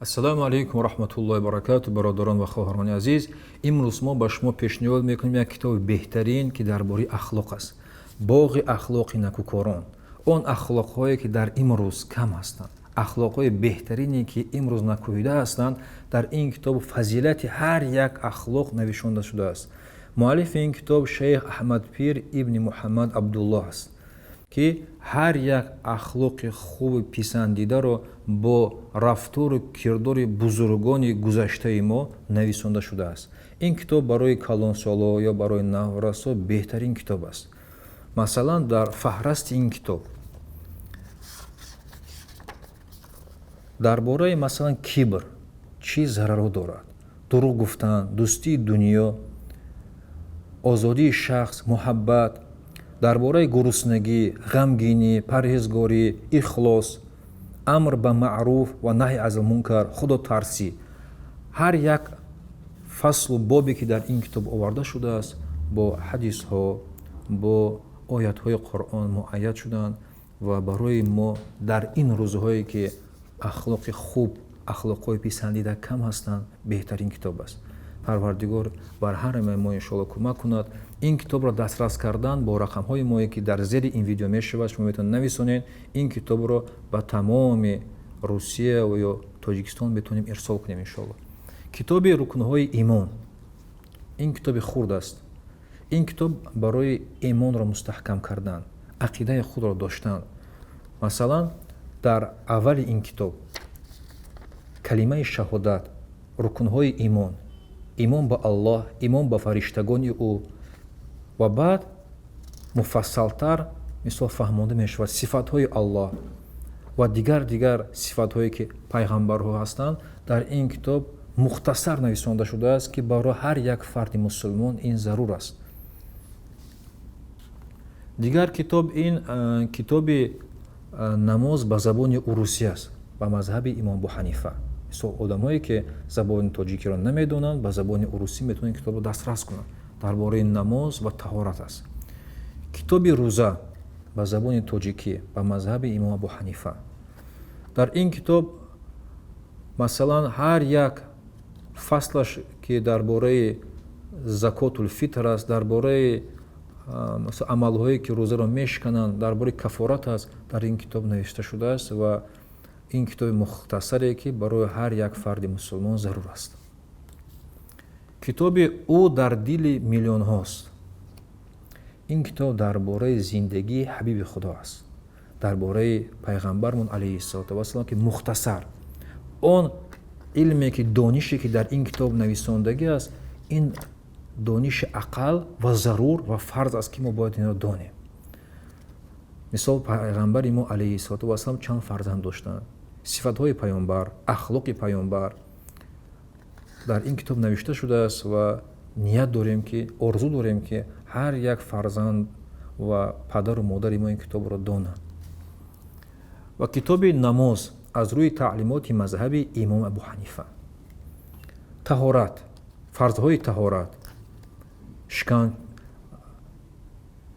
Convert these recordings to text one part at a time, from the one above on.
Ассалому алайкум ва раҳматуллоҳи ва баракатуҳ, бародарон ва хоҳарони азиз. Имрӯз мо ба шумо пешниҳод мекунем як китоби беҳтарин, ки дар бораи ахлоқ аст. Боғи ахлоқи накӯкорон. Он ахлоқҳое, ки дар имрӯз кам ҳастанд, ахлоқҳои беҳтарине, ки имрӯз накӯҳида ҳастанд, дар ин китоб фазилати ҳар як ахлоқ навишонда шудааст. Муаллифи ин китоб шейх Аҳмад Пир ибни Муҳаммад Абдуллоҳ аст, ки ҳар як ахлоқи хуби писандидаро бо рафтору кирдори бузургони гузаштаи мо нависонда шудааст. Ин китоб барои калонсоло ё барои наврасо беҳтарин китоб аст. Масалан, дар фаҳрасти ин китоб дар бораи, масалан, кибр чӣ зарарҳо дорад, дурӯғ гуфтан, дӯстии дунё, озодии шахс, муҳаббат, дар бораи гуруснагӣ, ғамгинӣ, парҳезгорӣ, ихлос, амр ба маъруф ва наҳй аз мункар, худотарсӣ. Ҳар як фаслу бобе, ки дар ин китоб оварда шудааст, бо ҳадисҳо, бо оятҳои Қуръон муайяд шуданд ва барои мо дар ин рӯзҳое, ки ахлоқи хуб, ахлоқҳои писандида кам ҳастанд, беҳтарин китоб аст. Парвардигор бар ҳар мо иншоалло кӯмак кунад. Ин китобро дастрас кардан бо рақамҳои мое, ки дар зери ин видео мешавад, шумо метавонед нависонед. Ин китобро ба тамоми Русия ва ё Тоҷикистон метавонем ирсол кунем иншоалло. Китоби рукнҳои имон. Ин китоби хурд аст. Ин китоб барои имонро мустаҳкам кардан, ақидаи худро доштан. Масалан, дар аввали ин китоб калимаи шаҳодат, рукнҳои имон, имон ба Аллоҳ, имон ба фариштагони ӯ ва баъд муфассалтар мисол фаҳмонда мешавад сифатҳои Аллоҳ ва дигар сифатҳое, ки пайғамбарҳо ҳастанд, дар ин китоб мухтасар нависонда шудааст, ки барои ҳар як фарди мусулмон ин зарур аст. Дигар китоб ин китоби намоз ба забони урусӣ аст, ба мазҳаби имом Абу Ҳанифа. Мисол, одамое, ки забони тоҷикиро намедонанд, ба забони урусӣ метавонанд китобро дастрас кунанд. Дар бораи намоз ва таҳорат аст. Китоби рӯза ба забони тоҷикӣ ба мазҳаби имом Абу Ҳанифа. Дар ин китоб, масалан, ҳар як фаслаш, ки дар бораи закотулфитр аст, дар бораи амалҳое, ки рӯзаро мешикананд, дар бораи кафорат аст, дар ин китоб навишта шудааст ва ин китоби мухтасаре, ки барои ҳар як фарди мусулмон зарур аст. Китоби ӯ дар дили миллионҳост. Ин китоб дар бораи зиндагии ҳабиби Худо аст, дар бораи пайғамбармон алайҳиссалоту вассалом, ки мухтасар он илме, ки донише, ки дар ин китоб нависондагӣ аст, ин дониши ақал ва зарур ва фарз аст, ки мо бояд инро донем. Мисол, пайғамбари мо алайҳиссалоту вассалом чанд фарзанд доштанд, сифатҳои паёмбар, ахлоқи паёмбар дар ин китоб навишта шудааст ва ният дорем, ки орзу дорем, ки ҳар як фарзанд ва падару модари мо ин китобро донанд. Ва китоби намоз аз рӯи таълимоти мазҳаби имом Абу Ҳанифа, таҳорат, фарзҳои таҳорат, шикан,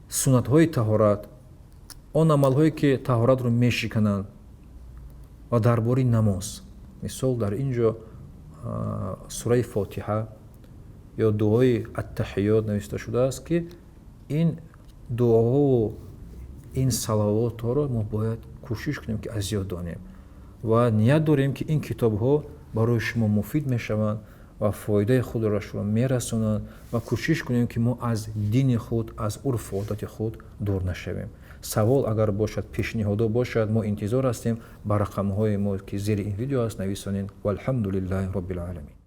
суннатҳои таҳорат, он амалҳое, ки таҳоратро мешикананд ва дар бораи намоз. Мисол, дар ин ҷо сураи Фотиҳа ё дуои Аттаҳиёт навишта шудааст, ки ин дуоҳову ин салавотҳоро мо бояд кӯшиш кунем, ки аз ёд донем ва ният дорем, ки ин китобҳо барои шумо муфид мешаванд ва фоидаи худро шумо мерасонанд ва кӯшиш кунем, ки мо аз дини худ, аз урфу одати худ дур нашавем. Савол агар бошад, пешниҳодо бошад, мо интизор ҳастем. Ба рақамҳои мо, ки зери ин видео аст, нависонед. Валҳамду лиллаҳи роббил оламин.